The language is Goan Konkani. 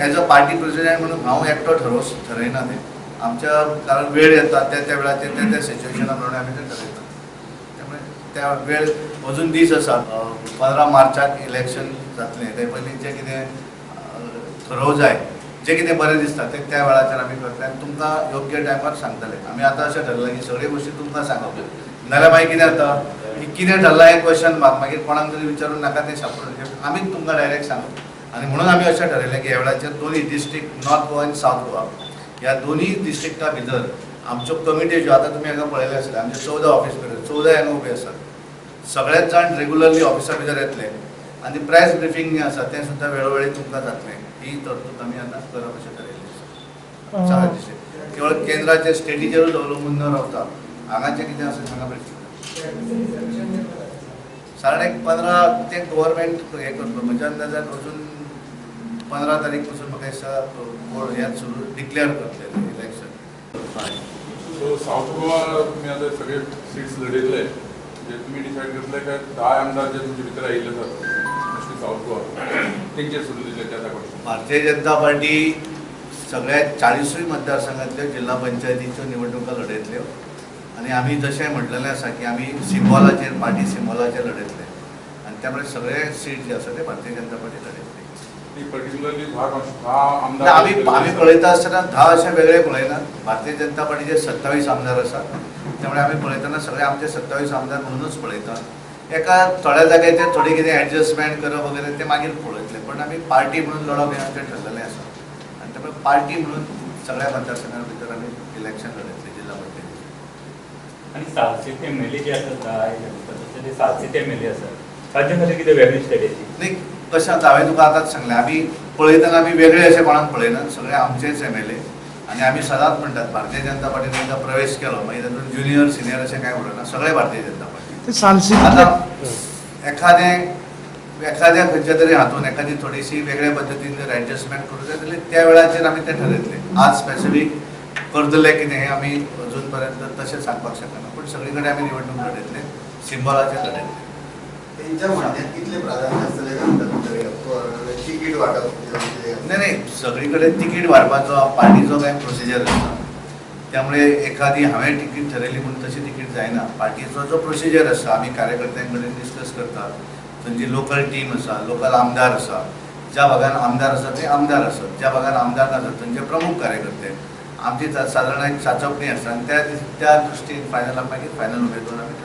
एज अ पार्टी प्रेसिडेंट म्हणून हांव एकटो ठरयना तें आमच्या, कारण वेळ येता त्या त्या वेळाचेर त्या त्या सिच्युएशना प्रमाणे आमी तें ठरयता. त्यामुळे त्या वेळ अजून दीस आसा. 15 मार्चाक इलेक्शन जातलें, ते पयलीं जें कितें ठरोवं जाय, जें कितें बरें दिसता तें त्या वेळाचेर आमी करतले आनी तुमकां योग्य टायमार सांगतले. आमी आतां अशें ठरलां की सगळ्यो गोश्टी तुमकां सांगप, नाल्यार मागीर कितें जाता की कितें ठरलां हें क्वेश्चन मार्क, मागीर कोणाक तरी विचारून नाका तें सापडून आमीच तुमकां डायरेक्ट सांगप. आनी म्हणून आमी अशें ठरयलें की ह्या वेळाचेर दोनूय डिस्ट्रिक्ट, नॉर्थ गोवा आनी सावथ गोवा, ह्या दोनूय डिस्ट्रिक्टा भितर आमच्यो कमिटी ज्यो आतां तुमी हांगा पळयले आसले, आमचे 14 ऑफिस भितर 14 हांगा उबे आसात. सगळेच जाण रेगुलरली ऑफिसा भितर येतले आनी प्रेस ब्रिफींग जें आसा तें सुद्दां वेळोवेळी तुमकां जातलें. ही तरतूद आमी आतां करप अशें ठरयलें आसा. सगळ्या डिस्ट्रिक्ट केवळ केंद्राचे स्टेटीचेरूच अवलंबून न रावता हांगाचें कितें आसा हांगा ब्रिफींग साधारण एक 15 ते गव्हर्मेंट हें करतलो. म्हज्या अंदाजान अजून 15 तारीख पासून म्हाका दिसता बोर्ड हें सुरू डिक्लेअर करतले इलेक्शन. सो सावथ गोवा तुमी आतां सगळे सीट्स लढयतले, म्हणजे तुमी डिसायड करतले काय 10 आमदार जे तुमचे भितर आयिल्ले आसात मोस्टली सावथ गोवा तेंचेर सोडून दिले त्या दाखोवचे? भारतीय जनता पार्टी सगळ्या 40 मतदारसंघातल्यो जिल्हा पंचायतीच्यो निवडणुका लढयतल्यो आनी आमी जशें म्हटलेलें आसा की आमी सिम्बॉलाचेर, पार्टी सिम्बॉलाचेर लढयतले आनी त्यामुळे सगळे सीट जे आसा ते भारतीय जनता पार्टी लढयतली. ती पर्टिक्युलरली 10 आमदार आमी आमी पळयता आसतना 10 अशे वेगळे पळयनात. भारतीय जनता पार्टीचे 27 आमदार आसात, त्यामुळे आमी पळयतना सगळे आमचे 27 आमदार म्हणूनच पळयतात. एका थोड्या जाग्याचेर थोडी कितें एडजस्टमेंट करप वगैरे ते मागीर पळयतले, पण आमी पार्टी म्हणून लढप हें आमचें ठरलेलें आसा आनी त्यामुळे पार्टी म्हणून सगळ्या मतदारसंघां भितर आमी इलेक्शन लढयतले जिल्हा पंचायतीचे. आनी सालसेत एमएलए जे आसात 10 ते सालसेत एमएलए आसात, तांचे खातीर कितें वेगळी स्ट्रेटेजी? न्ही, कशें आतां हांवें तुका आतांच सांगलें, आमी पळयतना आमी वेगळे अशें कोणाक पळयनात, सगळे आमचेच एमएलए. आनी आमी सदांच म्हणटात, भारतीय जनता पार्टीन एकदां प्रवेश केलो मागीर तातूंत ज्युनियर सिनियर अशें कांय उरना, सगळे भारतीय जनता पार्टी. ते सालसेतांतले आतां एखादें एखाद्या खंयच्या तरी हातून एखादी थोडीशी वेगळ्या पद्दतीन जर एडजस्टमेंट करूं जाय जाल्यार त्या वेळाचेर आमी तें ठरयतले. आज स्पेसिफीक करतले कितें हें आमी अजून पर्यंत तशें सांगपाक शकना, पूण सगळी कडेन आमी निवडणूक लढयतले, सिम्बॉलाचेर लढयतले. तेंच्या म्हणण्यात कितले प्राधान्य आसतलें काय म्हणटा तुमच्या तिकीट वाटप किंवा कितें? नाही नाही, सगळीकडे तिकीट वाडपाचो पार्टीचो कांय प्रोसिजर आसता, त्यामुळे एखादी हांवें तिकीट ठरयली म्हणून तशी तिकीट जायना. पार्टीचो जो प्रोसिजर आसा, आमी कार्यकर्त्यां कडेन डिस्कस करतात. थंयची लोकल टीम आसा, लोकल आमदार आसा, ज्या भागान आमदार आसा ते आमदार आसत, ज्या भागान आमदार नासत थंयचे प्रमुख कार्यकर्ते, आमची सादारण एक चाचपणी आसा आनी त्या त्या दृश्टीन फायनल मागीर फायनल उमेदवार आमी ठरयता.